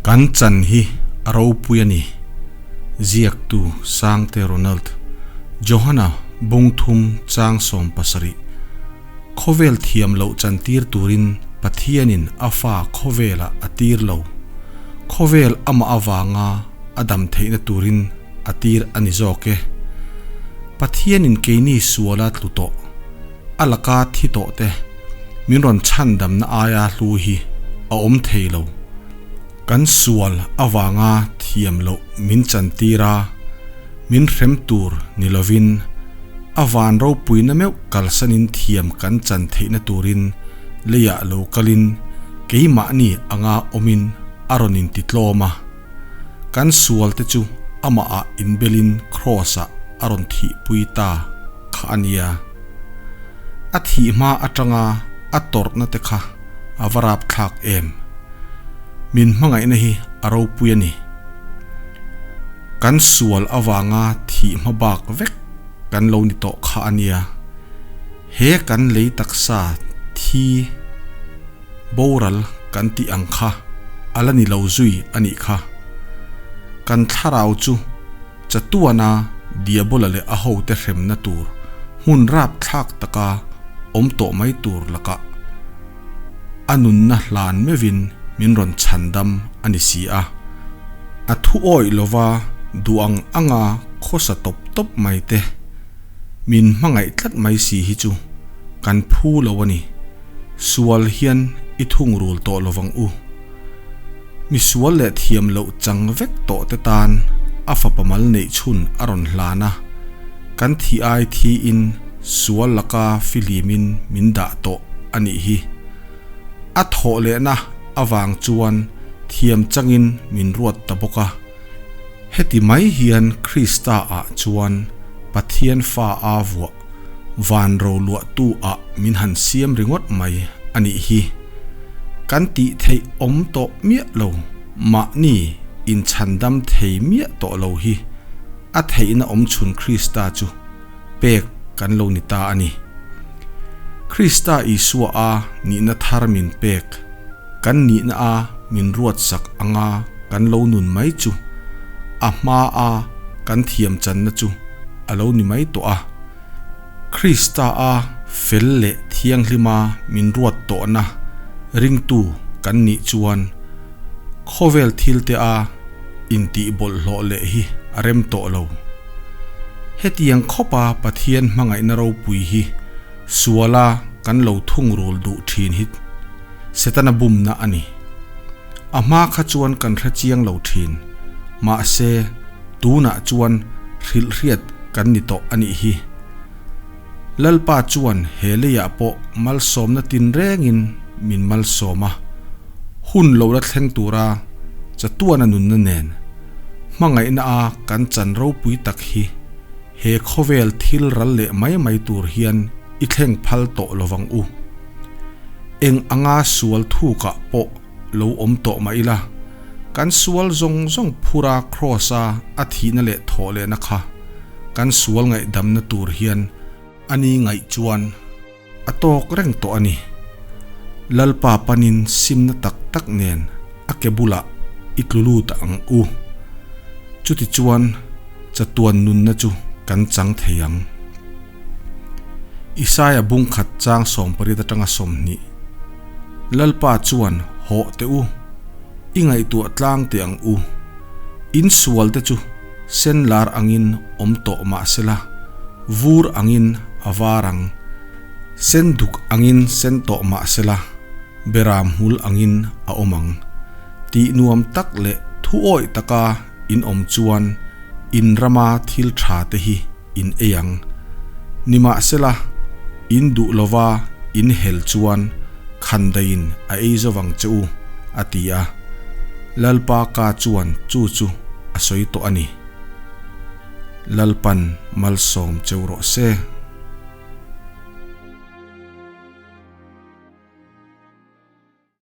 Kan chan hi a ropui a ni. Ziaktu Sangte Ronald, Johana Bungthum chang 70, Khawvel thiam loh chantir turin Pathianin a fa khawvelah a tir lo. Khawvel amah avanga a dam theihna turin a tir a ni zawk e. Pathianin keini suala tlu tawh, a laka thi tawh te min rawn chhandamna aia hlu hi a awm thei lo. Kan sual avanga thiam loh min chantir a, min hrem tur ni lovin a van ropuina meuh kalsanin thiam kan chan theihna turin leiah lo kalin keimahni anga awmin a rawn intitlawm a. Kan sual te chu amah ah inbelin Kraws ah a rawn thihpui ta kha a nia. A thih hma atanga a tawrhna te kha a va rapthlak em. Min hmangaihna hi a ropui a ni. Kan sual avanga thih hma bak vek kan lo ni tawh kha a nia. He kan lei taksa thi. Boral kan tih ang kha a la ni lo zui a nih kha. Kan thlarau chu chatuana Diabola leh a hote hremna tur hmun rapthlak taka awm tawh mai tur lakah a nunna hlan meuhin min rawn chhandam a ni si a. A thu awih lova duh ang anga khawsa tawp tawp mai te min hmangaih tlat mai si hi chu kan phu lo a ni. Sual hian i thungrul tawh lo vang u. Mi sual leh thiam loh chang vek tawh te tan a fapa mal neih chhun a rawn hlan a, kan thi ai thiin sual laka fihlimin min dah tawh a nih hi. A thawh lehna avang chuan thiam changin min ruat ta bawk a. Heti mai hian Krista ah chuan Pathian fa a vuah van roluahtu ah min han siam ringawt mai a nih hi. Kan tih theih awm tawh miah lo, mahni inchhandam thei miah tawh lo hi a theihna awm chhun Krista chu pek kan lo ni ta a ni. Krista Isua a nihna thar min pek, kan nihna a min ruatsak anga kan lo nun mai chu a hma a kan thiam channa chu a lo ni mai tawh a. Krista a fel leh thianghlima min ruat tawhna ringtu kan nih chuan khawvel thilte a intih bawlhhlawh leh hi a rem tawh lo. Hetiang khawpa Pathian hmangaihna ropui hi suala kan lo thungrul duh thin hi Setana bumna a ni. A hma kha chuan kan hre chiang lo thin, mahse tunah chuan hrilhhriat kan ni tawh a nih hi. Lalpa chuan he leiah pawh malsawmna tinrengin min malsawm a, hun lo la thleng tura chatuana nunna nen hmangaihna a kan chan ropui tak hi he khawvel thil ral leh mai mai tur hian i thleng phal tawh lovang u. Eng anga sual thukah pawh lo awm tawh mah ila, kan sual zawng zawng phura Kraws-a a thihna leh thawh lehna kha kan sual ngaihdamna tur hian a ni ngaih chuan a tawk reng tawh a ni. Lalpa panin simna tak tak nen a ke bulah i tlu lut ang u. Chutichuan chatuan nunna chu kan chang thei ang. Isaia bung khat chang 80 atanga 20. Lalpa chuan hawh teh u, i ngaihtuah tlang teh ang u. In sual te chu sen lar angin awm tawh mah sela, vur angin a var ang. Sen duk angin sen tawh mah sela, beram hmul angin a awm ang. Tih nuam tak leh thu awih taka in awm chuan in rama thil tha te hi in ei ang. Nimahsela, in duh lova in hel chuan khandaiin a ei zo vang che u, a ti a. Lalpa ka chuan chu chu a sawi tawh a ni. Lalpan malsawm cheu rawh se.